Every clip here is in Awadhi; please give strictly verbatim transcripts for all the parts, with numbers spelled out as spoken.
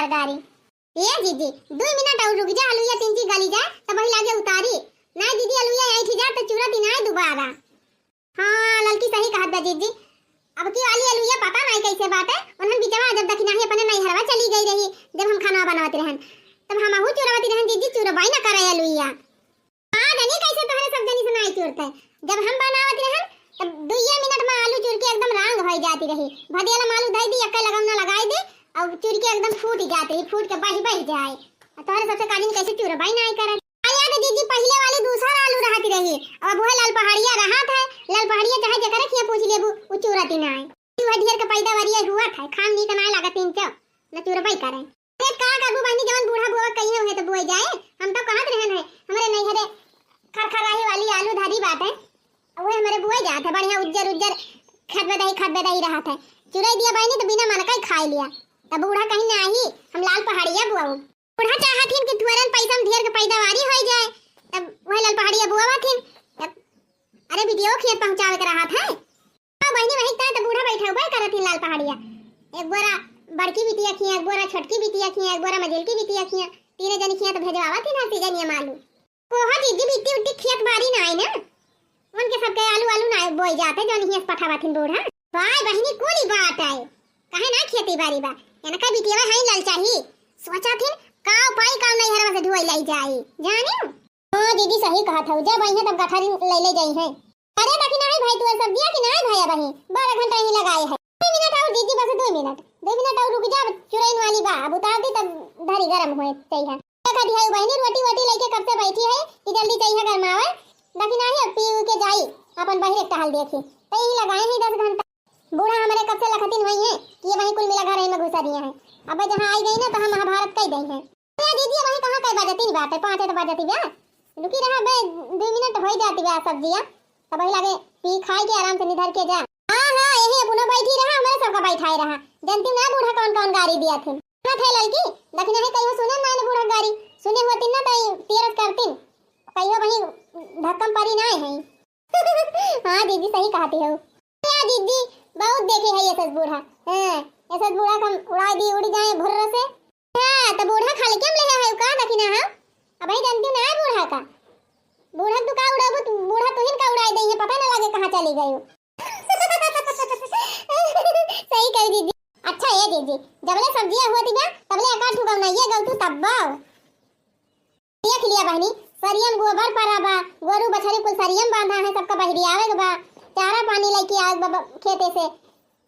गारी। ए जीजी, दुइ मिनट अउर रुक जा, अलुइया तिनची गली जाए, तब वही लागे उतारी। नाहीं दीदी, अलुइया ऐंठी जाए तो चूरा तिनाए दुबारा। हाँ, ललकी सही कहत बा जीजी। अब की वाली अलुइया पता नाहीं कैसे बाटे, उन्हन बिचवा जब दखिनाही अपने नैहरवा चली गई रही, जब हम खाना बनावत रहन, तब हमहू चुरावत रहन जीजी, चुरबाई न करे अलुइया। का जानी कैसे तोहरे सब जनी से नाहीं चुरते। जब हम बनावत रहन, तब दुइये मिनट में आलू चुर के एकदम रांग होई जाती रही। भदेला में आलू धई दी, एक्के लगाम ना लगाई दे, अउर चुर के एकदम फूट जाती रही, फूट के बही बही जाए। अउर तोहरे सबसे का जानी कैसे चुरबाई नाहीं करे। अरे तो जीजी, पहिले वाली दूसर आलू रहत रही, अब वह लाल पहाड़िया रहत है। लाल पहाड़िया चाहे जेकरे खिया पूछ लेबू, उ चूरती नाय। वह ढेर के पैदावारिया हुआ था, खाम नीक नाय लागत इनके, न चूरबई करे। अरे का करबू बहनी, जवन बूढ़ा बुआ कहिए उहे तो बोए जाए। हम तो कहत रहन है, हमरे नैहरे खरखराही वाली आलू धरी बाटे, उहे हमरे बोए जात है, बढ़िया उज्जर उज्जर खदबदही खदबदही रहत है। चुरई दिया बहनी तो बिना मन का ही खाए लिया, तब बूढ़ा कहीं नाही, हम लाल पहाड़िया बुआऊ। बूढ़ा चाहत हिन कि थोरन पैसा में ढेर के पैदावारी होई जाए, तब वह लाल पहाड़िया बुआवत हिन। तब, अरे, बिटियो खेत पहुँचावे के रहत है। हाँ बहिनी, वही ताय तो बूढ़ा बैठा हुआ करत हिन लाल पहाड़िया। एक बोरा बड़की बिटिया खिया, एक बोरा छोटकी बिटिया खिया, एक बोरा मझिलकी बिटिया खिया, तीनों जनी खिया तो भेजवावत हिन हर सीजन ये मालू। कोहा जीजी, बिट्टी उट्टी खेत बारी ना आई ना, उनके सबके आलू आलू ना बोई जाते, जौन हियस पठावत हिन बूढ़ा। बाय बहिनी, कुली बात आए, काहे ना खेती बारी बा, इनका बिटिया है ललचाही, सोचा थिन का उपाय का नैहरवा से ढुआई लाई जाई, जानियो। हाँ दीदी, सही कहत हऊ, जब आई है तब गठरी ले ले जाई है। अरे बाकी नाही भाई, तू सब्जिया की नाही भाई, अबही बारह घंटा ही लगाए है। दो मिनट और दीदी, बस दो मिनट, दो मिनट और रुक जा, अब चुरैन वाली बा, अब उतार दी तब धरी गरम होए चाहिए। देखा दिहाई बहिनी, रोटी वोटी लेके कब से बैठी है कि जल्दी चाहिए गरमावे। देखी नाही, अब पी ऊ के जाई, अपन बहिरे टहल देखी। तो यही लगाए हैं दस घंटा। बूढ़ा हमारे कब से लखतिन हुई हैं कि ये वहीं कुल मिला घर में घुसा दिए हैं। अब जहाँ आई गई ना, तो हम महाभारत कह गई हैं। अरे दीदी, वहीं कहाँ कई बजती नहीं बात है, पाँचे तो बजती बा। रुकी रहा बे, दो मिनट हो ही जाती बा सब्जिया। तब वही लागे पी खाई के आराम से निधर के जा। हाँ, हाँ, यही अपनो बैठी रहा, हमारे सबका बैठाए रहा। जनती ना बूढ़ा कौन कौन गारी दिया थे। ना थे ललकी, लेकिन यही कहियो सुने ना ने बूढ़ा गारी। सुने होती ना तो तेरस करती। कहियो वहीं धक्कम परी ना है। हाँ दीदी, सही कहती हो। या दीदी, बहुत देखे है ये सस बूढ़ा। हाँ, ये सस बूढ़ा का उड़ा दी, उड़ जाए भुर्र से। हाँ, तो बूढ़ा खाली क्या ले है का दखिना, हाँ? अब ही जनती ना है बूढ़ा का। बूढ़ा तू का उड़ाबू, तू बूढ़ा तुहिन का उड़ाई दे, पता ना लगे कहाँ चली गई। सही कही दीदी। अच्छा ए दीदी, जबले सब्जिया होती बा, तबले एका ठुकम ना ये गलतू तब्बा। देख लिया बहनी, सरियम गोबर परा बा, गोरू बछरी कुल सरियम बांधा है, सबका बहरी आवे के बा, चारा पानी लेके आवे के बा, बा, खेते से,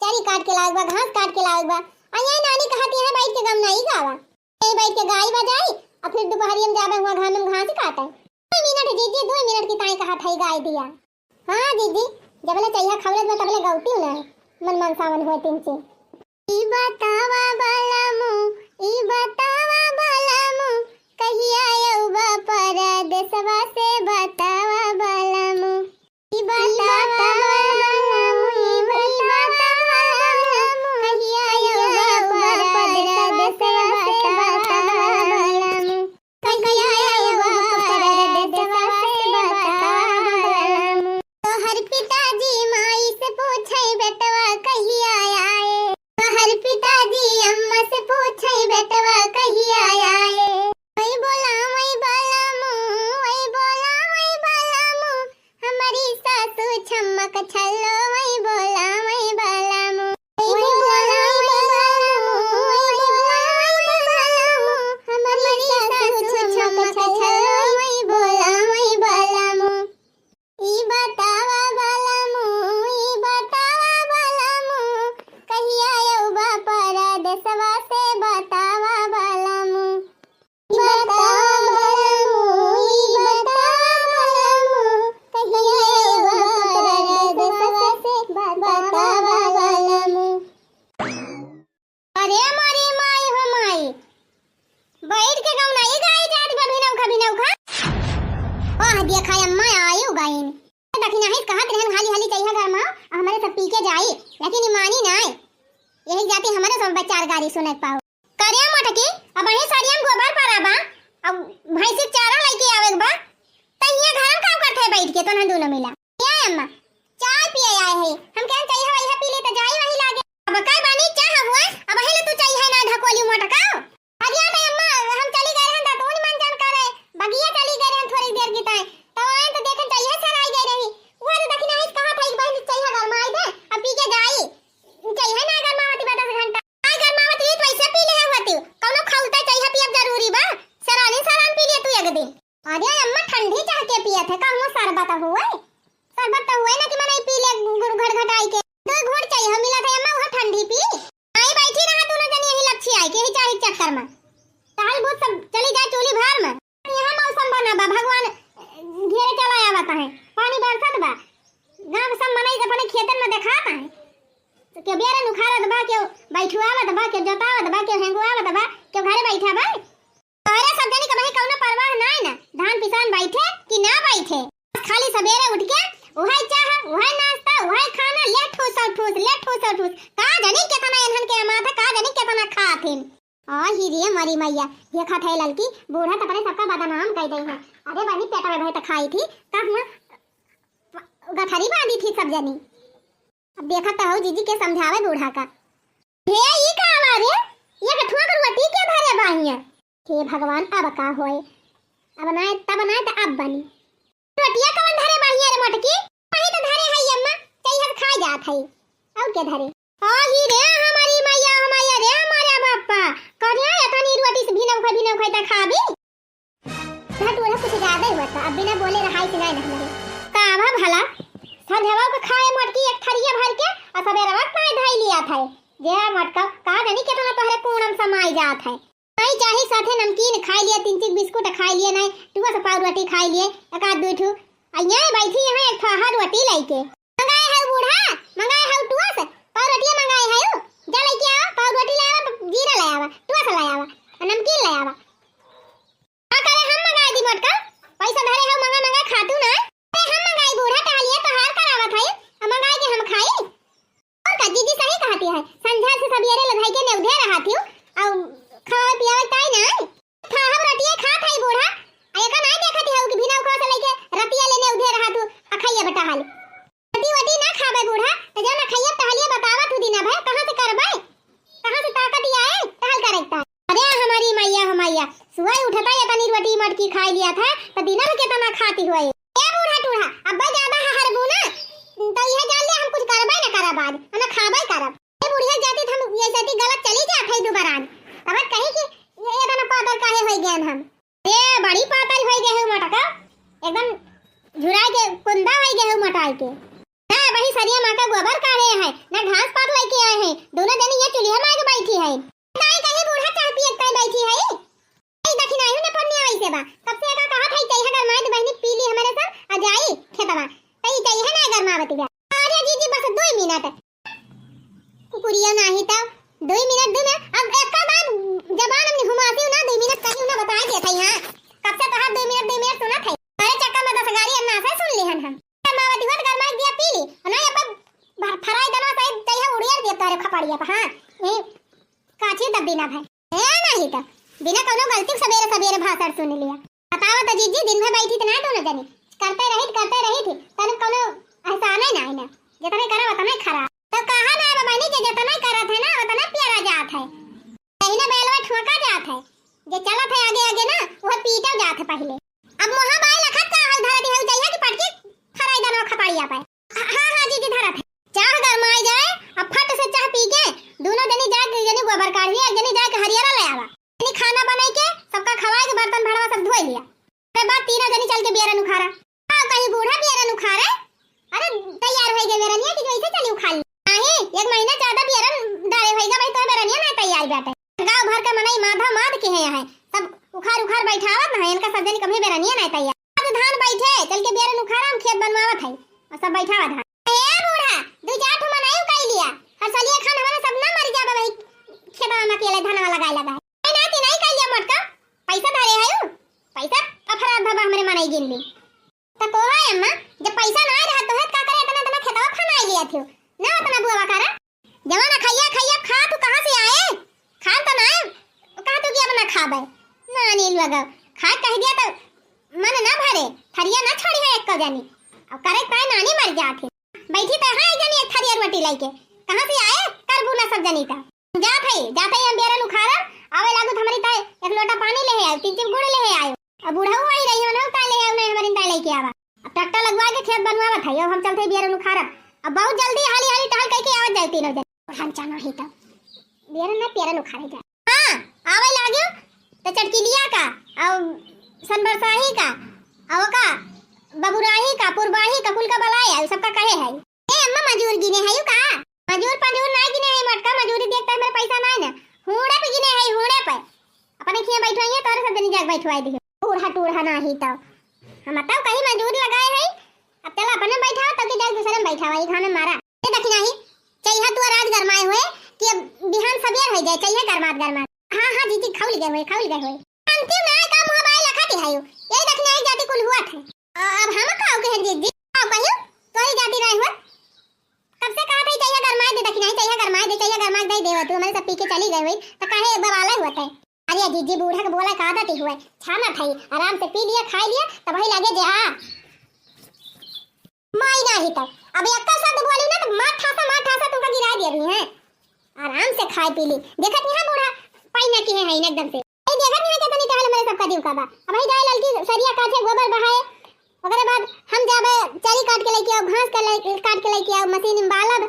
चरी काट के लावे के बा, घास काट के लावे के बा। आ ये नानी कहती है बैठ के गम नहीं गावा, यहीं बैठ के गाई बजाई, और फिर दोपहरिया में जावे हुआ घाम में घास काटे। दो मिनट जीजी, दो मिनट की ताई कहत है गाय दिया। हाँ जीजी, जबले चैहा खौलत बा तबले गौती ना, मन मनसावन हुए तिनची। ई बतावा बलमू, ई बतावा बलमू, कहिया अउबा परदेसवा से बतावा बलमू। ई बतावा बलमू, ई बतावा बलमू, कहिया अउबा परदेसवा से बतावा बलमू। कहिया अउबा परदेसवा से बतावा बलमू। तोहर पिताजी माई से पूछे बेटवा कहिया आए। तोहर पिताजी अम्मा से पूछे बेटवा कहिया आए। वही बोला वही बलमू, वही बोला वही बलमू, हमारी सासू छम्मक छल्लो, वही बोला वही बलमू। अरे मोरी माई हो माई, बैठ के गौना ई गाई जात बा भिनौखा भिनौखा। ओह देखा अम्मा आयु गईन। दखिनाही कहत रहन हाली हाली चैहा गरमाओ, हमरे सब पी के जाई, लेकिन ई मानी नाय। यही जाती हमरे सब बचार गारी सुने पाओ। करे मोटकी, अब अही सरियम गोबर परा बा, अब भैंसी के चारा लेके आवे के बा, त हियां घर में काम करत है बैठ के तोहन दोनों मिला। ए अम्मा, चाय पिए आए है, हम कहन चैहा वैहा पी ले त जाई वही लागे। अब का बानी चाह हुआ, अब अही ले तू चैहा ना ढकोली मोटका। मैया, देखत है ललकी, बूढ़ा त अपने सबका बदनाम कइ दे है। अरे बहिनी, पेट में भय त खाई थी, का हुआ गठरी बांधी थी सब जनी। अब देखत त हऊ जीजी के समझावे बूढ़ा का। हे, ई का आवा रे? ये कठुआ के रोटी के धरे बाहिया? हे भगवान, अब का होए? अब नाय, तब नाय, त अब बनी। रोटिया कवन धरे बाहिया रे मोटकी? वही तो धरे है अम्मा, चइहत खाए जात है। और के धरे? आही रे हमारी मैया, हमारे रे, हमारे बापा। करिया एतनी रोटी से भिनऊ खाई, भिनऊ खाई त खाबी? घटूरा कुछ ज्यादा ही होता, अब बिना बोले रहाई से नहीं रहने। का आवा भला? संझवा के खाए मोटकी एक थरिया भर के, और सबेरवा के पाए धई लिया था। जे मोटका, का जानी कितना तोहरे पूनम समाई जात है। नहीं चाही साथे नमकीन खाई लिए, तीन चार बिस्कुट खाई लिए, नहीं टुआ से पाव रोटी खाई लिए, एक आध दुई ठू। आ यहाँ बैठी यहाँ एक फाहा रोटी लइके। मंगाए है बूढ़ा, मंगाए है टुआ से, पाव रोटिया मंगाए है। जा लइके आवा, पाव रोटी ले आवा, जीरा ले आवा, टुआ से ले आवा, आ नमकीन ले आवा। का करे हम मंगाए दी मोटका? पैसा धरे है, मंगा मंगा खातू ना। अरे हम मंगाई बूढ़ा, टहलिया तोहार करावत है, आ मंगाए के हम खाई। और का जीजी सही कहती है, संझा से सबेरे लधाई के नेवधे रहत हियो, और खावे पियावे ताई ना। था हम रोटिए खात है बूढ़ा, आ एका नाय देखत है कि भिनऊ खा से लइके रतिया ले नेवधे रहत हूँ, आ खाइए बेटा हाल। रोटी वोटी ना खाबे बूढ़ा, त जा ना खाइए टहलिए बतावत हूँ दीना भाई, कहाँ से करबे? कहाँ से ताकत आए टहल करे का? अरे हमारी मैया हो मैया, सुबह उठता ये तनी रोटी मोटकी खाई लिया था, त दिना में कितना खाती हुई। ए बूढ़ा टूढ़ा, अब्बा ज्यादा हहरबू ना, तो यह जान ले हम कुछ करबे न करब आज, हम खाबे करब। ए बुढ़िया जाती त हम ये जाती गलत चली जात है दोबारा। अब कहीं कि ये इतना पातर काहे होई गए हम। ए बड़ी पातर होई गए हो मोटका, एकदम झुराए के कुंदा होई गए हो मोटाई के। ना वही सरिया माँ का गोबर काढ़े है, ना घास पात लेके आए हैं, दोनों दिन ये चूल्हे मार के बैठी है। ताई कहीं बूढ़ा चाह पिए ताई बैठी है। ई दखिनाही ने पन्ने आई से बा। कब से एका कहत हई, "चइहा गरमाए दे बहिनी, पी ली हमरे सब, आ जाई खेतवा।" त ई चइहा ना गरमावती बा। अरे जीजी, बस दुई मिनट। कुकुरिया नाही त दुई मिनट, दुई मिनट। अब एका बार जबान हमनी घुमाती हूँ ना, दुई मिनट कहीं ना बताए देत हई, हाँ। कब से कहा दुई मिनट, दुई मिनट सुनत हई। अरे चक्कर में दस गाड़ी अन्ना से सुन लिहन हम। गरमावती हुआ त गरमाए दिया, पी ली। और ना अपन भर-, फराई दना से चइहा उड़ियर दिया तारे खपड़िया पर, हाँ। यही काची दब बिना भाई। ए नाही त, बिना कौनो गलती के सबेरे सबेरे भाषण सुन लिया। बतावा त जीजी, दिन भर बैठी त ना दोनों जनी, करते रहित, करते रहित, तनु कौनो एहसाने नाही ना, जितने करा उतने खरा। तो कहा ना बाबा नी, जे जितने करत है ना, उतने प्यारा जात है, तहिने बैलवा ठोका जात है, जे चलत है आगे आगे ना, वह पीटा जात है पहले। अब मोहा बाई लखत का हल धरा दिहल जइहा कि पटकी फराई दनवा खपड़िया पे। हाँ, हाँ, जीजी धरत है। चाह गरमाई जाए, अब फट से चाह पी के दोनों जनी जाए के जनी गोबर काढ़ी, एक जनी जाए के हरियरा ले आवा। जनी खाना बनाई के सबका खवाए के बर्तन भड़वा सब धोई लिया। ओकरे बाद तीनों जनी चल के बियरन उखारा। हाँ, कहीं बूढ़ा बियरन उखारे। अरे, तैयार होई गए बियरनिया कि जैसे चली उखाड़ ली। नाही, एक महीना ज्यादा बियरन डारे होई गए भाई, तो बियरनिया ना तैयार बाटे। गाँव भर का मनई माधा माध के हैं यहाँ, सब उखार उखार बैठावत ना है, इनका सब जनी कभी बियरनिया ना तैयार। आज धान बैठे, चल के बियरन उखारा, हम खेत बनवावत है, और सब बैठावा धान। ए बूढ़ा, दू चार ठो मनई उकाई लिया, हर सलिया खान हमारा सब ना मर जाबे वही खेतवा में अकेले धनवा लगाए लगा है। नहीं नाती, नहीं कह लिया मोटका, पैसा धरे है उ, पैसा अफरा धबा हमरे मनई गिन ली। त कोहा अम्मा, जब पैसा ना रहा तो है का करे इतना इतना खेतवा खनाई लिया थियो, ना उतना बुआवा करा। जवान खैया खैया खा तू कहाँ से आए? खान तो ना आए, कहा तू कि अब ना खाबे। ना नील बगव, खा कह दिया तो मन ना भरे, थरिया ना छोड़ी है एक जानी। अब करे ताए नानी मर जात है। बैठी तो हाँ एक जनी एक थरिया रोटी लेके, कहाँ से आए? करबू ना सब जनी का। जात है, जात है हम बेरन उखारब, आवे लागू तो हमारी ताए एक लोटा पानी ले आयो, तीन तीन गुड़ ले आयो। अब बुढ़ऊ आई रही हो ना, ताए ले आयो नहीं हमारी ताए लेके आवा। अब ट्रैक्टर लगवा के खेत बनवावत है, अब हम चलते बेरन उखारब। अब बहुत जल्दी हाली हाली टहल करके आवत जाए तीनों जन। हम चलो ही तो बेरन ना पेरन उखारे जाए। हाँ, आवे लाग्यो, त चटकिलिया का, और सनबरसाही का, और का, बबुराही का, पुरबाही का, कुल का बलाए है, सबका कहे है। ए अम्मा, मजूर गिने है यू का? मजूर पंजूर ना गिने है मोटका, मजूरी देखता है मेरे पैसा ना है ना। हूड़े पे गिने है, हूड़े पे। अपने खिया बैठवाइए, तोरे सब जनी जाग बैठवाई दियो। टूढ़ा, टूढ़ा ना ही तो। हम तब कहीं मजूर लगाए है, अब चला अपने बैठावा, तब के जाए दूसरे में बैठावा, ये घामे मारा। ए दखिनाही, चइहा तू रात गरमाए हुए कि अब बिहान सबेर हो जाए, चइहा गरमात गरमात। हाँ, हाँ, जीजी, खौल गए हुए, खौल गए हुए। अंतिम ना का मुँह बाय लखत है, ये दखिनाही जाति कुल हुआ थे। अब हम का कहें जीजी? का कहियो? तोरी जाति रहे हुए। कब से कहा था, चइहा गरमाए दे दखिनाही, चइहा गरमाए दे, चइहा गरमाए दे देवा तू, हमारे सब पी के चली गए हुई, तो काहे बवाला हुआ था? अरे जीजी, बूढ़ा के बोला का आदत ही हुए, छाना था, आराम से पी लिया, खाई लिया, तब वही लगे जा। माई नाही तो अब एक्का शब्द बोली ना तो मार ठासा, मार ठासा तुमका गिरा दिया भी है। आराम से खाए पी ली। देखत नहीं है बूढ़ा, पाई ना किहे है एकदम से। ए, देखत नहीं है कितनी टहल मेरे सबका दिल का बा। अब ही जाए ललकी सरिया काटे, गोबर बहाए, ओकरे बाद हम जाबे चरी काट के लेके आओ, घास के ले, काट के लेके आओ, मशीन में बालब,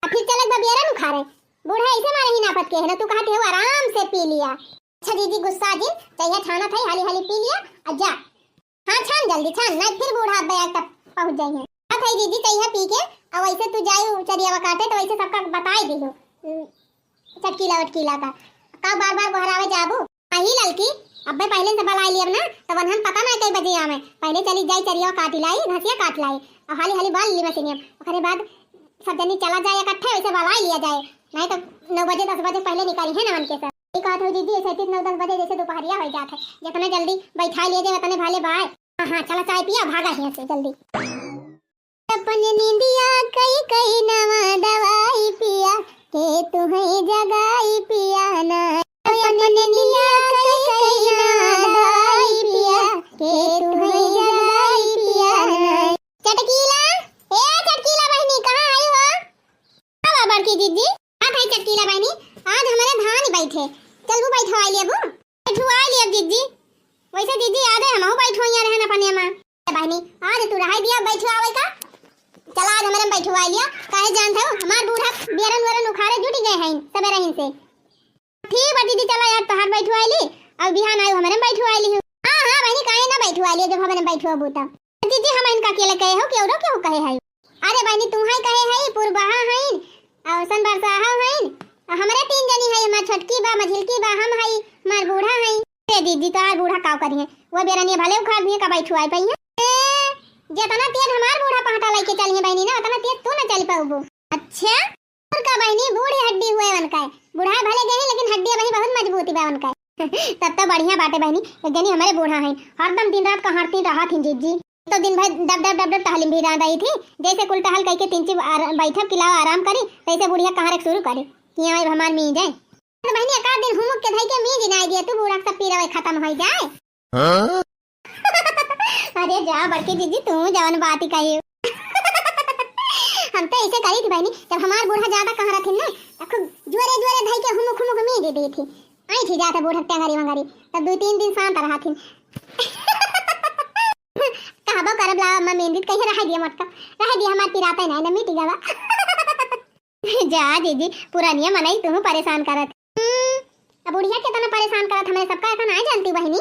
आ फिर चलक बा बेरन उखाड़े। बूढ़ा ऐसे मारे ही नापत के है ना, तू कहते हो आराम से पी लिया। अच्छा जीजी गुस्सा जिन, चाहिए छाना था, हाली हाली पी लिया, आ जा। हाँ, छान जल्दी छान, नहीं फिर बूढ़ा बैग तक पहुँच जाइए। हाँ भाई जीजी, चाहिए पी के, और वैसे तू जाई चरियावा काटे तो वैसे सबका बताई दी हो। हम्म, चटकीला वटकीला का, का बार बार गोहरावे जाबू? अही ललकी, अब्बे पहले से बलाई लियब ना, तो वनहन पता ना कई बजे आवे। पहले चली जाई चरियावा काटी लाई, घसिया काट लाई, और हाली हाली बाल ली मशीनिया। ओकरे बाद सब जनी चला जाए इकट्ठे, वैसे बलाई लिया जाए, नहीं तो नौ बजे दस बजे पहले निकाली है ना मन के सब। ये कहत हो दीदी, ऐसे तीस नौ दस बजे जैसे दोपहरिया हो जात है, जितने जल्दी बैठा लिए जाए उतने भले बाय। हाँ, हाँ, चला चाय पिया, भागा यहाँ से जल्दी। अपन निंदिया कई कई नवा दवाई पिया, के तुहई जगाई पिया ना। अपन निंदिया कई कई नवा दवाई पिया, के तुहई जगाई पिया ना। चटकीला, ए चटकीला बहनी, कहाँ आई हो? का बा बड़की जीजी? का भाई चटकीला बहनी, आज हमरे धान बैठे, चलबू बैठवाई लेबू? बैठवाई लेब जीजी। वैसे जीजी, आज हमहू बैठवाइया रहन अपने माँ। ए बहनी, आज तू रहाई दिया बैठवावे का? चला आज हमरे में बैठवाई लिया। काहे जानत हो, हमार बूढ़ा बेरन वेरन उखाड़े जुट गए हैं सबेरे ही से। ठीक बा दीदी, चला यार तोहार बैठवाई ली, अब बिहान आयु हमरे में बैठवाई ली। हाँ, हाँ बहनी, काहे ना बैठवाई लिया, जब हमरे में बैठवाबू तब। दीदी, हम इनका अकेले कहे हो कि औरो केहू कहे है? अरे बहनी, तू है कहे है, पुरबहा है, और सन बरसाहा है, और हमरे तीन जनी है, हमार छोटकी बा, मझिलकी बा, हम है, हमार बूढ़ा है। अरे दीदी, तोहार बूढ़ा का करिए, वो बेरनिया भले उखाड़ दिए, का बैठवाई पाई है? ए, जितना तेज हमार बूढ़ा पहटा लेके चलिए बहनी ना, उतना तेज तू ना चल पाऊबू। अच्छा? और का बहिनी, बूढ़ी हड्डी हुए उनका है। बुढ़ाए भले गए हैं, लेकिन हड्डी अबही बहुत मजबूत बा उनका है। तब तो बढ़िया बाटे बहिनी, एक जनी हमरे बूढ़ा हैं, हरदम दिन रात कहारती रहत हैं जीजी। तो दिन भर डब डब डब डब टहलिम भी रह रही थी, जैसे कुल टहल कई के तीन चीज आर-, बैठब किलाओ आराम करी, तैसे बुढ़िया कहारे शुरू करे कि यहाँ अब हमार मी जाए। तो बहिनी, एक आध दिन हुमुक के धई के मी जिनाई दिया, तू बूढ़ा के सब पीरा खत्म हो जाए। हाँ? अरे जा बड़की जीजी, तू जवन बात ही कही। हम तो ऐसे करी थी बहनी, जब हमार बूढ़ा ज्यादा कहाँ रहथिन ना, तो खूब जोरे जोरे धई के हुमुक हुमुक मी दे दी थी। आई थी जाते बूढ़ा टेंगरी मंगरी, तब दो तीन दिन शांत रहा थी। कहबो करब ला अम्मा मेहंदी कहीं रह दिया मटका, रह दिया हमार पिराते नहीं ना मिट गवा। जा जीजी, पुरानिया मनई तुहू परेशान करत। हम्म, अब बुढ़िया केतना परेशान करत, हमरे सबका एका नाय जानती बहिनी।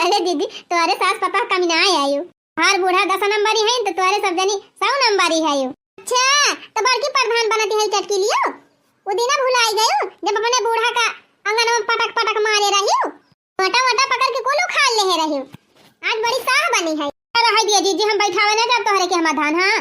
अरे जीजी, तोहरे सास पतोह कमी नाय आयु। हर बूढ़ा दस नंबरी है तो तोहरे सब जनी सौ नंबरी है। अच्छा, तो बड़की प्रधान बनती है चटकी लियो? वो दिना भुलाई गयो जब अपने बूढ़ा का अंगन में पटक पटक मारे रही। मोटा मोटा पकड़ के कोलू खा ले रही। आज बड़ी साह बनी है। अरे हाय दिया जीजी, हम बैठावे ना जब तोहरे के हमार धान, हाँ।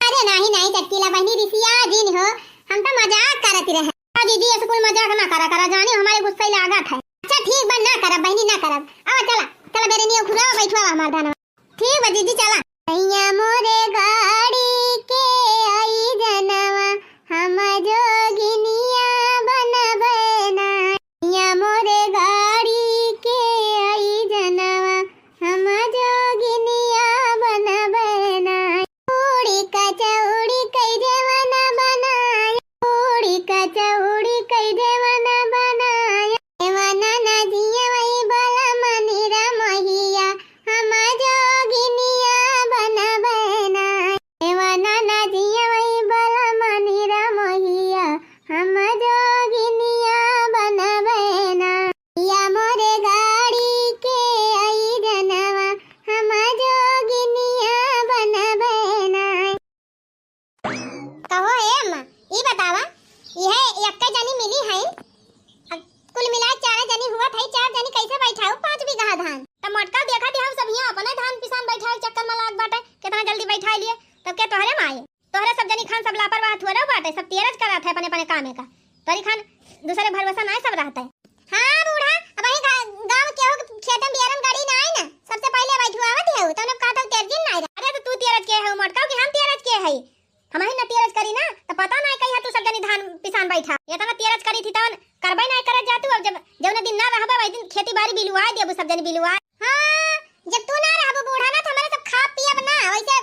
अरे नाही, नाही, चटकीला बहिनी, रिसिया जिन हो, हम तो मजाक करत रहे। आ दीदी, ऐसे कुल मजाक ना करा, करा जानी, हमारे गुस्सा ही लागत है। अच्छा, ठीक बा, ना करब बहिनी, ना करब। आवा, चला, चला, बेरे नियो खुलावा, बैठवा हमार धनवा। ठीक बा दीदी, चला। सैया मोरे गाड़ी के आई जनवा, हम जोगिनिया बनबे ना। सैया मोरे गाड़ी के आई जनवा, हम जोगिनिया बनबे ना। पूड़ी कचौड़ी कई देवन बनाया, पूड़ी कचौड़ी कई देवन बनाया। देवन ना जिया वही बला मनी रमहिया, हम जो रहबे वही दिन खेती बारी बिलुआ देबू, सब जनी बिलुआ। हाँ, जब तू ना रहबू बूढ़ा ना, तो हमरे सब खा पियब ना, वैसे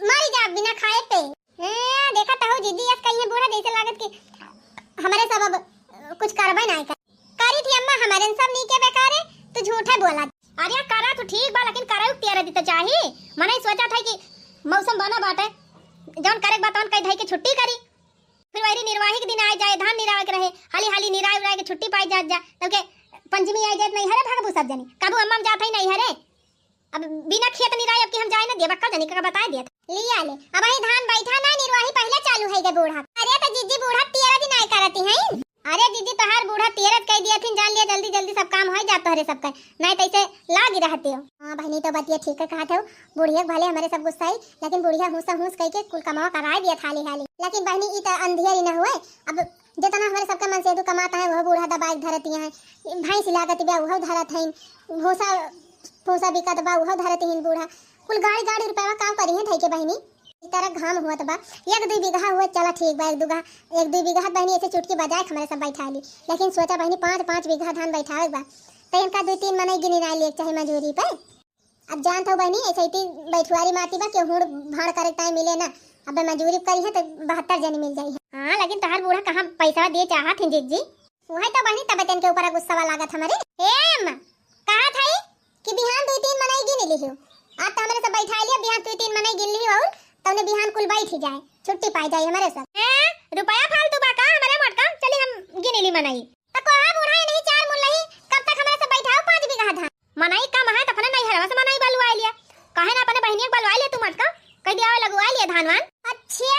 मरी जाब बिना खाए पे। हाँ, देखा तो हो जीजी, यस कहिए बूढ़ा, जैसे लागत कि हमरे सब अब कुछ करबे ना कर। करी थी अम्मा, हमरे सब नीके बेकारे, तू झूठे बोला। अरे करा तू ठीक बा, लेकिन करा तेरा दी तो चाही। मने सोचा था कि मौसम बना बाटे, जौन करे के बा तौन कह धई के छुट्टी करी। फिर वही निर्वाही के दिन आए जाए, धान निरावे के रहे, हाली हाली निराए उराए के छुट्टी पाई जात जा, तब के पंचमी आए जाए, नहीं हरे भागबू सब जनी, कबू अम्मा हम जात है नहीं हरे। अब बिना खेत निराए अब की हम जाए ना देबा, का जनी का बताए दिया था। लिया ले, अब वही धान बैठा ना, निर्वाही पहले चालू है गए बूढ़ा। अरे तो जीजी बूढ़ा तेरह दिन आए करती हैं। अरे जीजी तोहार बूढ़ा तेरह कह दिया थी, जान लिया जल्दी जल्दी सब काम हो जात तोहरे सबका, नहीं तो ऐसे लागी रहते हो। हाँ बहनी तो बतिया ठीक है कहा थे, बुढ़िया के भले हमरे सब गुस्सा आई, लेकिन बुढ़िया हुंसा हुंस कह के कुल कमावा कराए दिया थाली हाली। लेकिन बहनी ई तो अंधियर ही न हुए, अब जितना हमरे सबके मनसेदू कमाता है वह बूढ़ा दबाए के धरती है, भैंस लागत बा वह धरत है, भूसा भूसा बिकत बा उहो धरत हिन बूढ़ा। कुल गाड़ी गाड़ी रुपया काम करी है धई के बहिनी। इस तरह घाम हुआ तो बा, एक दुई बीघा हुआ चला ठीक बा, एक दुई बीघा, एक दुई बीघा बहिनी ऐसे चुटकी बजाए के हमरे सब बैठा ली। लेकिन सोचा बहिनी पाँच पाँच बीघा धान बैठावे के बा, तो इनका दुई तीन मनई गिनी ना लिए चाहे मजूरी पे। अब जानत हो बहिनी ऐसे इतनी बैठुआरी माती बा कि हुड़ भाड़ करे टाइम मिले ना। अब मजूरी करी है तो बहत्तर जनी मिल जाई है। हाँ लेकिन तोहार बूढ़ा कहाँ पैसा दे चाहत हैं जीजी। वही तो बहिनी तब इनके ऊपर गुस्सा लागत हमरे। एम, कहा था कि बिहान दुई तीन मनई गिन लिहियो। आज तो हमरे सब बैठा लिया, बिहान दुई तीन मनई गिन लिहियो और तौने बिहान कुल बैठ ही जाए, छुट्टी पाई जाए हमरे सब। हैं? रुपया फालतू बा का हमरे मटका? चली हम गिन ली मनई। तो कोहा बूढ़ा ये नहीं चार मुल्लई, कब तक हमरे सब बैठाओ पाँच बीघा धान? मनई कम है तो अपने नैहरवा से मनई बलुआ लिया, काहे ना अपने बहिनिया के बलुआ लिया तू मटका, कह दिया लगुआ लिया धान वान। अच्छा,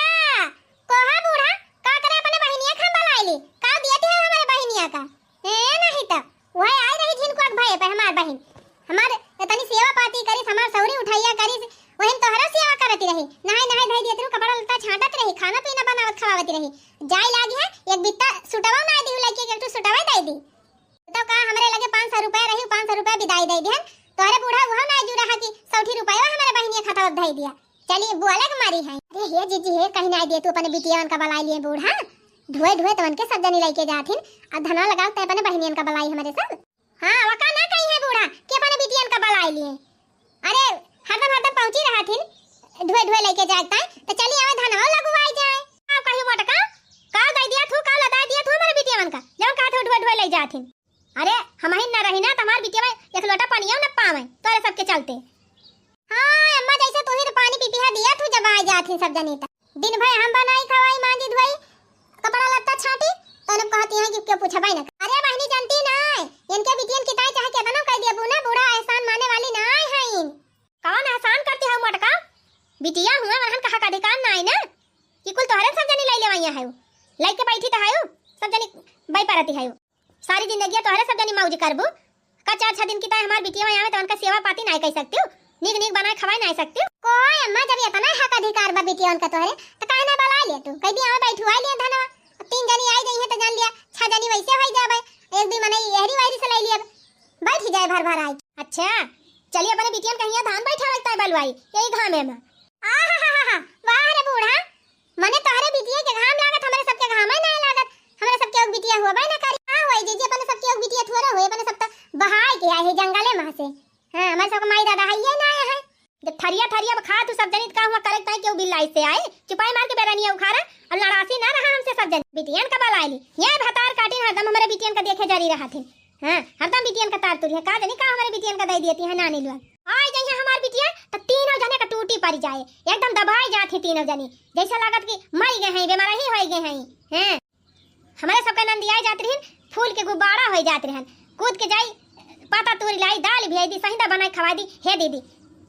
कोहा बूढ़ा, का करे अपने बहिनिया के हम बलुआ ली? का दिया थी हमरे बहिनिया का? ए नहीं तो वह आई रही झिनकुआ के भये पे हमार बहिन, हमार इतनी सेवा पाती करिस, हमार सौरी उठाइया करिस, वहिन तोहरा सेवा करती रही, नहाई नहाई धई देत रहू, कपड़ा लत्ता छांटत रही, खाना पीना बनावत खवावत रही। जाए लागी है, एक बित्ता सुटवा ना दी, लड़की के एक ठो सुटवा दे दी। तो का हमरे लगे पाँच सौ रुपया रही, पाँच सौ रुपया विदाई दे दिहन, तोहरे बूढ़ा उहो ना जुड़ा है कि सौठी रुपया हमारे बहिनिया खाता धई दिया। चली बोले के मारी है। अरे हे जीजी हे, कहीं ना दे तू अपने बिटियावन का बलाई लिए बूढ़ा, ढोए ढोए तवन के सब जनी लइके जाथिन, आ धनवा लगाओ ते अपने बहिनियन का बलाई हमरे सब। हाँ, वका ना कही है बूढ़ा कि अपने बिटियन का बलाई लिए। अरे, हरदम हरदम पहुंची रहथिन, ढोए ढोए लइके जाए ताई, तो चली आवे धनवा लगुआई जाए। का कही मोटका, का दे दिया थू, का लदा दिया थू हमारे बिटियावन का, जौन कहा थे ढोए ढोए ले जाथिन। अरे, हम ही न रही ना, तो हमार बिटिया एक लोटा पनिया न पावे, तोरे सबके चलते। हाँ, अम्मा, जैसे तू ही तो पानी पी पी दिया थू जब आ जाथिन सब जनी त। दिन भर हम बनाई, खवाई, मांजी, धोई, कपड़ा लत्ता छाटी, तो लोग कहती हैं कि क्यों पूछा भाई ना। अरे बहनी, जानती ना, इनके बिटियन की ताई चाहे केतना कह दिया बूढ़ा, बूढ़ा एहसान माने वाली ना है। कौन एहसान करती है मोटका? बिटिया हुआ, वहन कहा का अधिकार ना है ना, कि कुल तोहरे सब जनी ले लेवाइया है, लइके बैठी तो है, सब जनी बै परती है। सारी जिंदगी तोहरे सब जनी मौज करबू। का चार छह दिन की ताई हमार बिटिया आवे तो उनका सेवा पाती नाय कर सकती हूँ, नीक नीक बनाए खवाए नाय सकती हूँ। कोई अम्मा, जब इतना हक अधिकार बा बिटिया उनका तोहरे, तो काहे ना बला ले तू? कह दिया, "आवे बैठू, आ लिए धनवा।" अब तीन जनी आई गई है तो जान लिया, छह जनी वैसे हो जाबे, एक दुई मनई एहरी वहरी से ले लिया, बैठ ही जाए भर भर आई। अच्छा, चलिए अपने बिटियन कहिया धान बैठावे ताई बलवाई, यही घामे में। आहाहाहा, वाह रे बूढ़ा, मने तोहरे बिटिया के घाम लागत, हमरे सबके घामे नाय लागत, हमरे सबके एक बिटिया हुआ ना करी। हाँ, वही जीजी, अपने सबके एक बिटिया थोड़ा हुए, अपने सब तो बहाय के आए हैं जंगले में से। हाँ, हमारे सबके माई दादा है, ये ना आया है। जब थरिया थरिया में खा तू सब जनित का हुआ करे ताई क्यों बिल्लाई से आए, चुपाई मार के बेरनिया उखाड़ा, और लड़ासी ना रहा हमसे सब जन। बिटियन का बलाई ली, ये भतार काटिन हरदम हमरे बिटियन का देखे जारी रहा थे। हाँ, हरदम बिटियन का तार तुरी है, का जनी का हमरे बिटियन का दे दिए ती है नानी लोग। आई जाइए हमार बिटिया, तो तीनों जने का टूटी पड़ जाए, एकदम दबाई जात ही तीनों जनी, जैसे लागत कि मर गए हैं, बीमार ही हो गए हैं। हैं, हमारे सबके नंदिया जात रहिन, फूल के गुब्बारा हो जात रहन, कूद के जाई, पाता तोरी लाई, दाल भी आई दी, सहिंदा बनाई खवाई दी, "हे दीदी,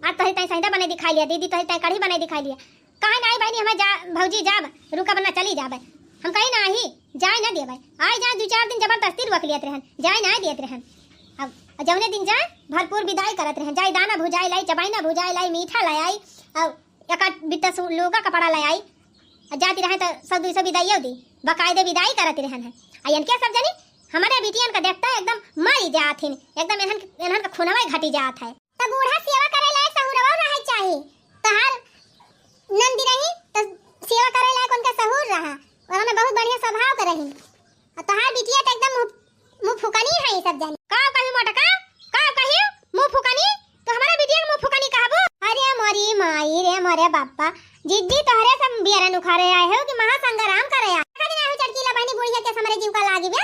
आज तोहरी ताई सहिंदा बनाई दिखाई लिया, दीदी तोहरी ताई कढ़ी बनाई दिखाई लिया।" कहे ना आई बहनी, हमें जा, भौजी जाब, रुका बना चली जाबे। हम कही ना ही, जाए ना देबे। आई जाए दो चार दिन जबरदस्ती रोक लियत रहन, जाए ना देत रहन। अब जौने दिन जाए, भरपूर विदाई करत रहन, जाए दाना भुजाई लाई, चबाई ना भुजाई लाई, मीठा लाई आई, और एक आध बित्ता सु-, लूगा कपड़ा लाई आई, और जाती रहे तो सौ दुई सौ विदाइयो दी, बाकायदे विदाई करत रहन है। आ इनके सब जनी हमारे बिटियन का देखता एकदम मरी जात हिन, एकदम इन्हन, इन्हन का खूनवा घटी जात है। तो बूढ़ा सेवा करे लायक सहुरवा रहे चाही। तोहार नंदी रही तो सेवा करे लायक उनका सहूर रहा। और हमें बहुत बढ़िया स्वभाव के रही। और तोहार बिटिया तो एकदम मुँह, मुँह फुकनी है ई सब जनी। का कही मोटका? का कही? मुँह फुकनी? तो हमारा बिटिया के मुँह फुकनी कहबो? अरे मोरी माई रे मोरे बापा, जिज्जी तोहरे सब बियरन उखारे आए हो कि महासंग्राम करे आए? देखा दिन आहू चटकीला बहनी बुढ़िया के हमरे जीव का लागी बे।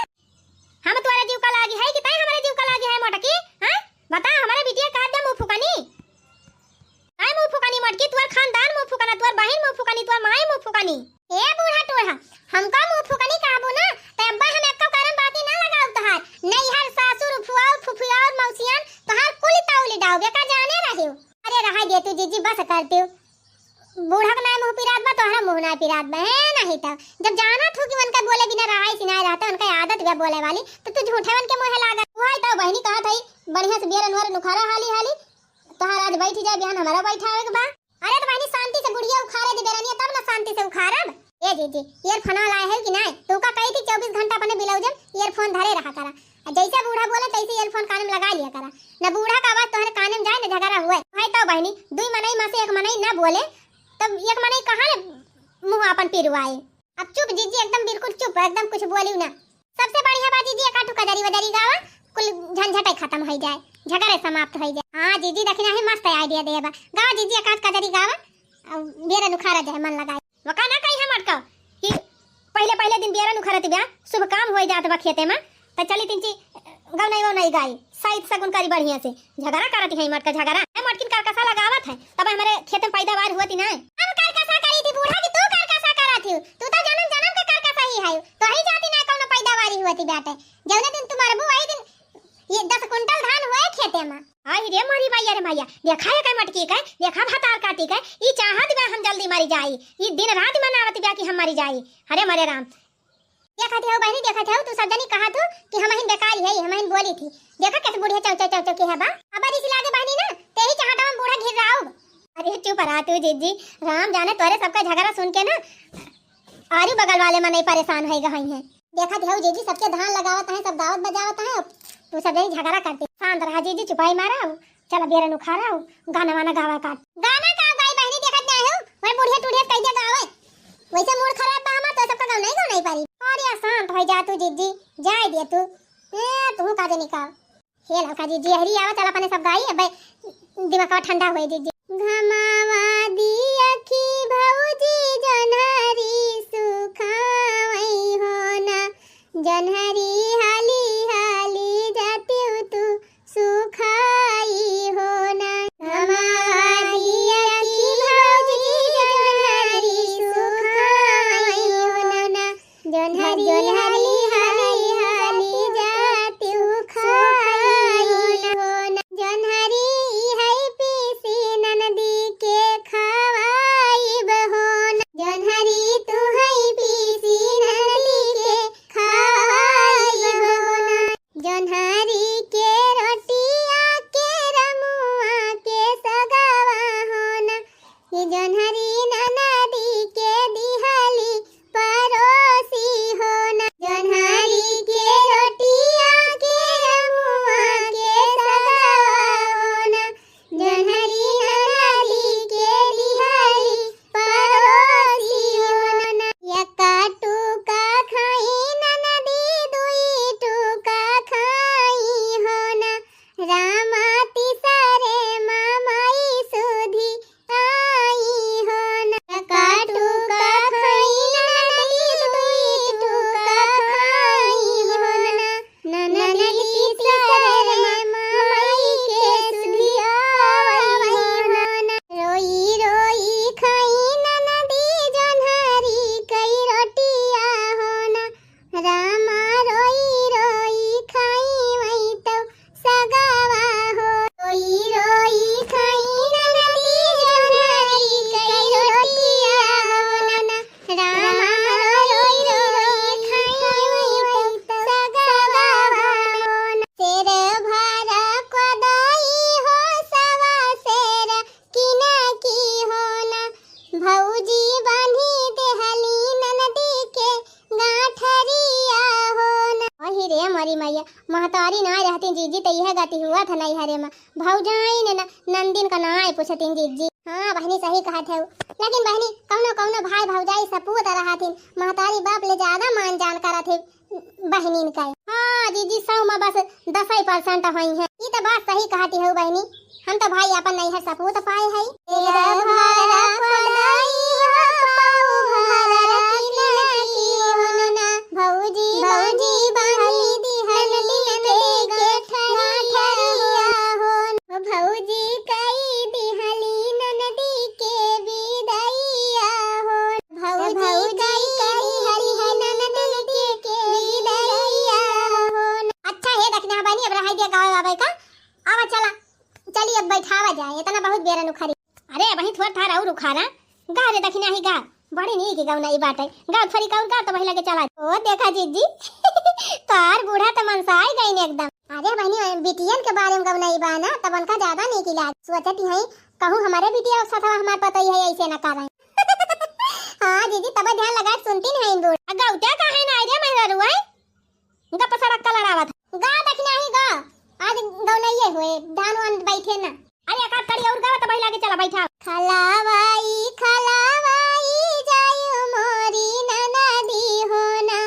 हम तोरे जीव का लागी है कि तै हमरे जीव का लागी है मोटकी? हैं? बता, हमारे बिटिया का दे मुँह फुकनी? आय मुँह फुकनी मोटकी, तुअर खानदान मुँह फुकना, तुअर बहिन मुँह फुकनी, तुअर माई मुँह फुकनी। ए बूढ़ा टूढ़ा, हमका मुँह फुकनी कहबू ना, त अब्बा हम एक्को करम बाकी ना लगाऊ तोहार। नैहर, सासुर, फुआऊ, फुफियाऊ, मौसियान, तोहार कुल तौली डाऊ, बेका जाने रहियो। अरे रहाई दे तू जिज्जी, बस कर तू। बूढ़ा के नाय मुँह पिरात बा, तोहरा मुँह नाय पिरात बा, है नहीं त। जब जाना थू कि उनका बोले बिना रहाई सिनाए रहता, उनका आदत बा बोले वाली, तो तू झूठे उनके मुँहे लागत। वही तो बहनी कहत हई, बढ़िया से बियर अनवर नुखारा हाली हाली, तोहार आज बैठ जाए, बिहान हमारा बैठावे के बा। अरे तो बहनी, शांति से बुढ़िया उखारे दे बेरनिया, तब ना शांति से उखारब। ए जीजी, earphone लाए है कि नाय? तू का कही थी चउबीस घंटा अपने ब्लाउज में earphone धरे रहा करा। आ जैसे बूढ़ा बोले तैसे earphone कान में लगा लिया करा। न बूढ़ा का आवाज तोहरे कान में जाए न झगड़ा हुए। भाई तो बहनी, दुई मनई में से एक मनई न बोले, तब एक मनई कहाँ ले मुँह अपन पिरवाए? अब चुप जीजी, एकदम बिल्कुल चुप, एकदम कुछ बोलियो ना। सबसे बढ़िया बा जीजी, एक आठू कजरी वजरी गावा, कुल झंझटे खत्म होई जाए, झगड़े समाप्त होई जाए। हाँ जीजी, देखना ही मस्त idea दे बा। गावा जीजी, एक आध कजरी गावा, अउ बियरन उखारा जाए, मन लगाए। वका ना कही हम अटकाओ कि पहिले पहिले दिन बियरन उखारत बा, शुभ काम होई जात बा खेते में, त चली तिनची गौनई वौनई गाई, साइत सगुन करी बढ़िया से। झगड़ा करत है मटका झगड़ा। ए मटकिन करकसा लगावत है, तब हमरे खेत में पैदावार हुआ थी ना। हम करकसा करी थी बूढ़ा कि तू करकसा करत हियो? तू तो जन्म जन्म के करकसा ही है। तो ही जाती ना कौनो पैदावारी हुआ थी बाटे। जौने दिन तू मरबू वही दिन ये दस कुंटल धान हुए खेते में। आई रे मोरी मैया रे मैया, देखा है का मटकी के, देखा भतार काटी के, ई चाहत बा हम जल्दी मरी जाई। ई दिन रात मनावत बा कि हम मरी जाई। हरे मरे राम। देखत हऊ बहिनी, देखत हऊ, तू सब जनी कहत हऊ कि हमहिन बेकारी है, हमहिन बोली थी। देखा कैसे बुढ़िया चौ चौ चौ चौ की है बा। अब रिस लागे बहिनी ना, तेही चहाटा में बूढ़ा घिर रहा हूँ। अरे चुप रहा तू जीजी, राम जाने तोरे सबका झगड़ा सुन के ना आरू बगल वाले मनई परेशान होई गई हैं। देखत हऊ जीजी, सबके धान लगावत हैं, सब गावत बजावत हैं, तू सब जनी झगड़ा करती। शांत रहा जीजी, चुपाई मारा। चला बेरन उखारा, गाना वाना गावा काट। गाना का गाई बहिनी, देखत नाय हो, वही बुढ़िया टुढ़िया कैसे गावे। वैसे मूड खराब बा हमार, तो सबका गाँव नहीं गाँव नहीं पारी। अरे शांत हो जा तू जिज्जी, जाए दे तू। ए, तू का जनी का। हे लौका जिज्जी, हरी आवा, चला अपने सब गाई, अबे दिमाग ठंडा होए जिज्जी। घमावा दिया की भौजी जन्हरी सुखावई हो ना, जन्हरी हाली हाली जातिउ तू सुखाई हो ना। घमावा दिया की भौजी जन्हरी सुखाई हो ना, जन्हरी हाली हाली हाली जातिउ खाई हो ना। जन्हरी है पीसी ननदी के खवाइब हो ना। जन्हरी तू है पीसी ननदी के खवाइब हो ना। जन्हरी के रोटिया के रमुआ के सगवा हो ना। ये जन्हरी ननदी के दिहली परोसी हो ना। जन्हरी के रोटिया के रमुआ के सगवा हो ना। जन्हरी ननदी के दिहली परोसी हो ना। यका टूका खाई ननदी, दुई टूका खाई हो ना। रामा तीसरे मामाई सुधी आई हो ना। काटू का खाई ननदी, दुई टूका खाई हो ना। ननदी तीसरे मामाई के सुधी आई हो ना। रोई रोई खाई ननदी, जन्हरी कई रोटिया हो ना। रामा रोई रोई खाई वही तो सगावा हो। रोई रोई खाई ननदी, जन्हरी कई रोटिया हो ना। रामा रोई रोई खाई वही तो सगावा हो ना। सेर भारा कोदाई हो, सवा सेर किना की हो ना। भौजी बान्ही देहली ननदी के गांठरिया हो ना। अही रे मोरी मैया, महतारी ना रहती जीजी त इहे गति हुआ था नैहरे में। भौजाइन न, नंदिन का नाय पूछती जीजी। हाँ बहिनी सही कहत है। लेकिन बहिनी, कौनो कौनो भाई भौजाई सपूत रहत हिन, महतारी बाप ले ज्यादा मान जान करत है बहिनीन का। हाँ जीजी, सौ में बस दसई percent होई है। ई तो बात सही कहती हो बहिनी, हम तो भाई अपन नैहर सपूत पाए है। तेरा भरा पदाई हो, पाऊ भरा किनकी हो ना, भौजी, भौजी बांधी दिहली ननदी के गठरिया हो ना, भौजी कई दिहली ननदी के विदैया हो ना, भौजी कई दिहली ननदी के विदैया हो ना। अच्छा हे दखिना बहिनी, अब रहाई दिया गावे वावे का। आवा चला, चली अब बैठावा जाए, इतना बहुत बेरन उखारी। अरे, अबहीं थोर थार और उखारा। गा रे दखिना ही गा, बड़ी नीक गौनई बाटे। गा थोरी का और गा, तो वही लगे चला। ओ देखा जीजी, तोहार बूढ़ा तो मनसाई गईन एकदम। अरे बहिनी, बिटियन के बारे में गौनई बा ना, तब उनका ज्यादा नीक लाग। सोचत ही हई, कहूँ हमरे बिटिया के साथ हमार पतई है, ऐसे न करे। हाँ जीजी, तब ध्यान लगा के सुनती नहीं बूढ़। आ गौत्या काहे ना आई रे मेहरारू, आई? गप सड़क का लड़ावत। गा दखिना ही गा, आज गौनइये होए, धान वान बैठे ना। अरे एकाध कड़ी और गावा, तब लागे चला बैठा। खलावाई, खलावाई जायु मोरी ननदी हो ना,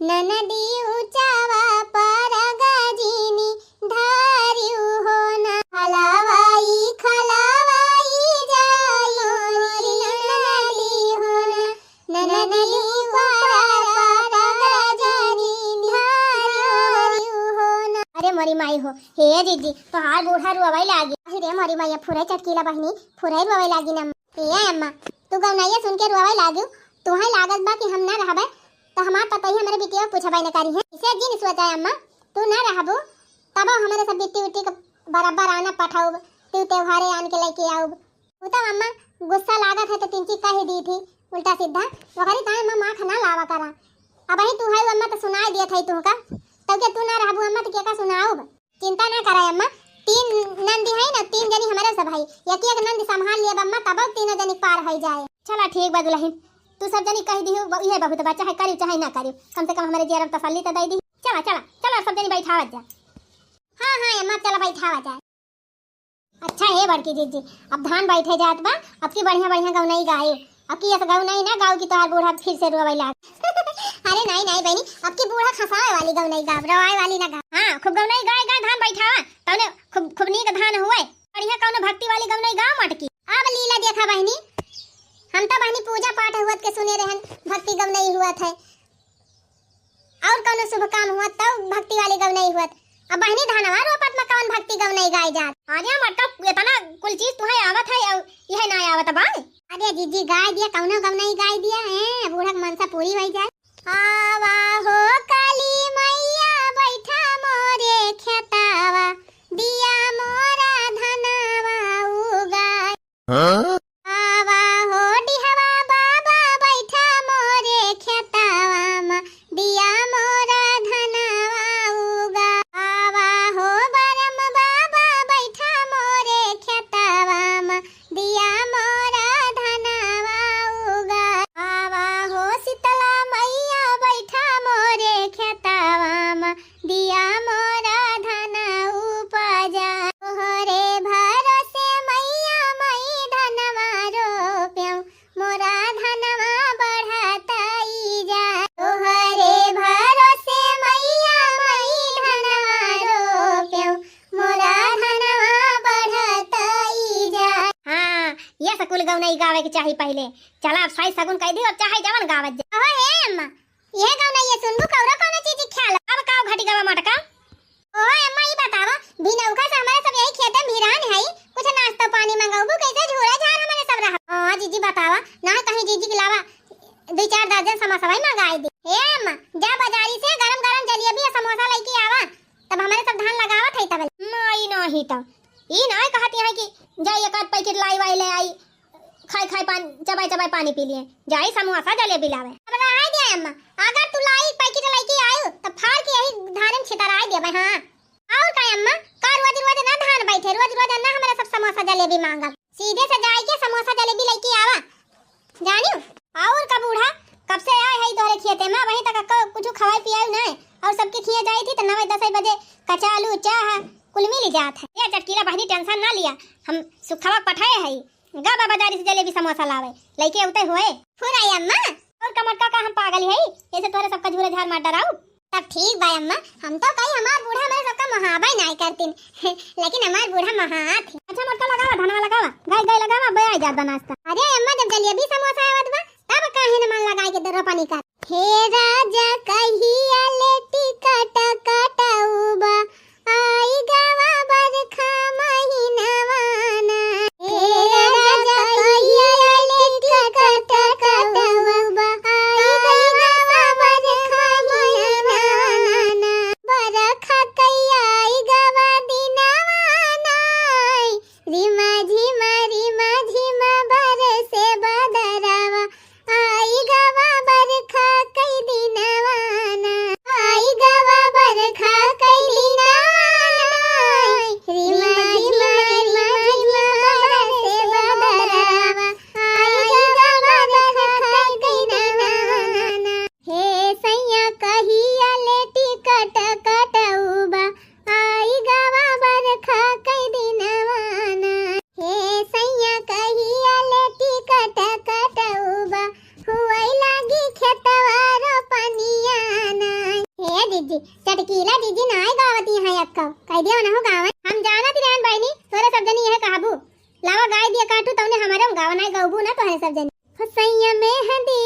ननदी ऊंचावा पर गजिनी धारियु हो ना। खलावाई, खलावाई जायु मोरी ननदी हो ना, ननदी ऊपर पर गजनी धारियो हो ना। अरे मोरी माई हो, हे जीजी, तोहार बूढ़ा रोवे लागी। अरे मोरी माई, फुरे चटकीला बहिनी, फुरे रोवे लागी ना। ए अम्मा, तू गौनैया सुन के रोवे लागी, तुहे लागत बा कि हम ना रहबे, तो हमार पतोही हमरे बिटिया पूछबे न करी है। इसे जिन सोचा अम्मा, तू ना रहबू, तबो हमरे सब बिट्टी उट्टी के बराबर आना पठाउब, तू त्योहारे आन के लेके आउब। उ तब अम्मा गुस्सा लागत है तो तिनकी कह दी थी उल्टा सीधा, ओकरी ताई अम्मा माख ना लावा करा। अबही तू है अम्मा तो सुनाई दिया था तुहका, तब के तू ना रहबू अम्मा तो केका सुनाउब? चिंता ना करा अम्मा, तीन नंदी है ना, तीन जनी हमरे सब है, एक एक नंदी संभाल लियब अम्मा, तब तीनों जनी पार हो जाए। चला ठीक बा दुल्हन, तू सब जनी कह दी हो, यह बहुत बा, चाहे करी चाहे ना करी, कम से कम हमरे जियरा में तसल्ली तो दे दी। चला चला चला सब जनी बैठावत जा। हाँ हाँ अम्मा चला बैठावा जाए। अच्छा हे बड़की जीजी, अब धान बैठे जात बा, अब की बढ़िया बढ़िया गौनई गायो। अब की ऐसा गौनई ना गाओ कि तोहार बूढ़ा फिर से रोवे लाग। अरे नहीं नहीं बहनी, अब की बूढ़ा खसावे वाली गौनई गाओ, रोवाए वाली ना गाओ। हाँ, खूब गौनई गाए गाए धान बैठावा, तौने खूब खूब नीक धान हुए। बढ़िया कौनो भक्ति वाली गौनई गाओ मटकी। अब लीला देखा बहनी, हम तो बहनी पूजा पाठ हुअत के सुने रहन, भक्ति गौनई हुअत है। और कौनो शुभ काम हुआ तब भक्ति वाली गौनई हुआ। अब बहनी धनवा रोपत में कौन भक्ति गौनई गाई जात? अरे मटका, इतना कुल चीज तुहे आवत है और यह ना आवत बा? अरे जीजी गाय दिया, कौनो गौनई गाय दिया है, बूढ़ा के मनसा पूरी हो जाए। आवा हो काली मैया बैठा मोरे खेतावा, दिया मोरा धनवा उगाए। हाँ? आवा हो डिहवा बाबा बैठा मोरे खेतावा मा, दिया मोरा धनवा उगा। आवा हो बरम बाबा बैठा मोरे खेतावा मा, दिया मोरा धनवा उगा। आवा हो शीतला मैया बैठा मोरे खेतावा मा, दिया मोरा धन उपजा। तोहरे भरोसे मैया माई धनवा रोप्यौ, मोरा धनवा बढ़तई जा। तोहरे भरोसे मैया माई धनवा रोप्यौ, मोरा धनवा बढ़तई जा। हाँ, ये सकुल गौनई गावे के चाही पहिले। चला अब साई सगुन कह दी, अब चाहे जवन गावत जा। अहो हे अम्मा, ये गौनई ये सुनबू कौरो कौनो चीज ख्याल? अब काव घटी गवा मटका? ओ अम्मा, ई बतावा, भिनौका से हमरे सब यही खेते में हिरान हई, कुछ नाश्ता पानी मंगौबू, कैसे झूरा झार हमरे सब रहा? हाँ जीजी बतावा, ना कहीं जीजी के अलावा दुई चार दर्जन समोसवा मंगाई दे। ए अम्मा, जा बाजारी से गरम गरम जलेबी और समोसा लेके आवा, तब हमरे सब धान लगावत हई तब। माई नाही तो, ई ना कहती है कि जाई एक आध पैकेट लाई वाई ले आई, खाई खाई पानी, चबाई चबाई पानी पी लिए, जाई समोसा जलेबी लावे। अब रहाई दे अम्मा, अगर तू लाई पैकेट लेके आयु तो फाड़ के यही धान में छितराई देबे। हाँ और का अम्मा, का रोज रोज ना धान बैठे, रोज रोज ना हमारे सब समोसा जलेबी मांगब। सीधे से जाई के समोसा जलेबी लेके आवा, जानियो। और का बूढ़ा, कब से आए है तोहरे खेते में, वहीं तक का कुछ खवाई पियाई नहीं, और सबके खिए जाई थी तो नौ दस बजे कचालू चाह कुल मिल जात है। ये चटकीला बहनी टेंशन ना लिया, हम सुखवा पठाए है, गा बा बाजारी से जलेबी समोसा लावे, लइके उते होए। फुराई अम्मा। और का मोटका का हम पागल हई, ऐसे तोहरे सबका झूरे झार मार डराऊ। तब ठीक बा अम्मा, हम तो कही हमार बूढ़ा मेरे सबका मोहाबे नाय करतीन, लेकिन हमार बूढ़ा मोहात है। अच्छा मोटका लगावा, धनवा लगावा, गाय गाय लगावा, बे आ जात बा नाश्ता। अरे अम्मा, जब जलेबी समोसा आवत बा, तब काहे न मन लगाए के दरो पानी कर। हे राजा कहिया ले टिकट कटउबा, आई गवा बरखा महीनवा ना। हे राजा कहिया ले टिकट कटउबा, आई गवा बरखा महीनवा ना। बरखा कहिया आई गवा दिनवा ना। रिमा झिमा रिमा झिमा बरसे बदरवा, आई गवा बरखा कई दिनवा ना, आई गवा बरखा कई दिनवा ना। रिमा झिमा रिमा झिमा बरसे बदरवा, आई गवा बरखा कई दिनवा ना। हे सैया कहिया ले टिकट कटउबा, आई गवा बरखा कई दिनवा ना। हे सैया कहिया ले टिकट कटउबा, हुआई लागी खेतवा रोपनिया ना। हे जीजी, चटकीला जीजी नाय गावत यहाँ अक्का, कह दिया ना हो गावन। हम जानत रहन बहिनी, तोरे सब जनी यह कहबू। लावा गाय दिया काटू, तौने हमारे गावा नाय गौबू ना तोहरे सब जनी। हो सैया मेहंदी,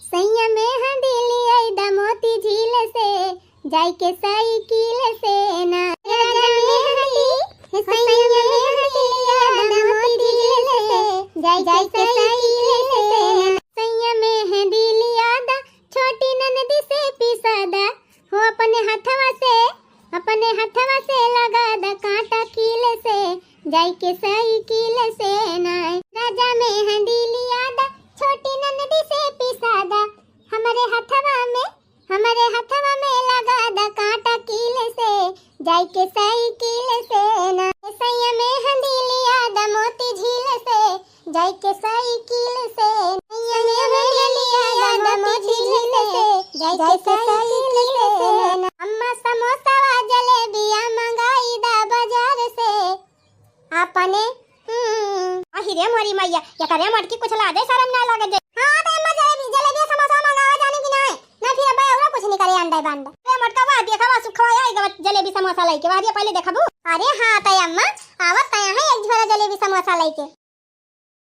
सैया मेहंदी लियाई दा मोती झील से, जाई के साइकिल से ना। राजा मेहंदी, हे सैया मेहंदी लिया दा मोती झील से, जाई के साइकिल से ना। सैया मेहंदी लिया दा छोटी ननदी से पिसा दा, हो अपने हथवा से, अपने हथवा से लगा द कांटा कील से, जाई के साइकिल से ना। राजा मेहंदी लिया द छोटी ननदी से पिसा द, हमरे हथवा में, हमरे हथवा में लगा द कांटा कील से, जाई के साइकिल से ना। सैया मेहंदी लिया द मोती झील से, जाई के साइकिल से। सैया मेहंदी लिया द मोती झील से, जाई के साइकिल से ना। अम्मा समोसावा जलेबिया मंगाई दा बाजार से। अपने, हम्म। आही रे मोरी मैया, एकरे मोटकी कुछ लाजे शरम ना लागे जे। हाँ, तो अम्मा जलेबी, जलेबी समोसा मंगावा जाने की ना है? ना फिर अब्बा अउरा कुछ निकले अंडे बंडे। ए मोटका वाह, देखा वाह, सुखवा आई गवा जलेबी समोसा लइके। वाह रे, पहले देखबू। अरे हाँ, तय अम्मा, आवत तय है एक झोरा जलेबी समोसा लइके।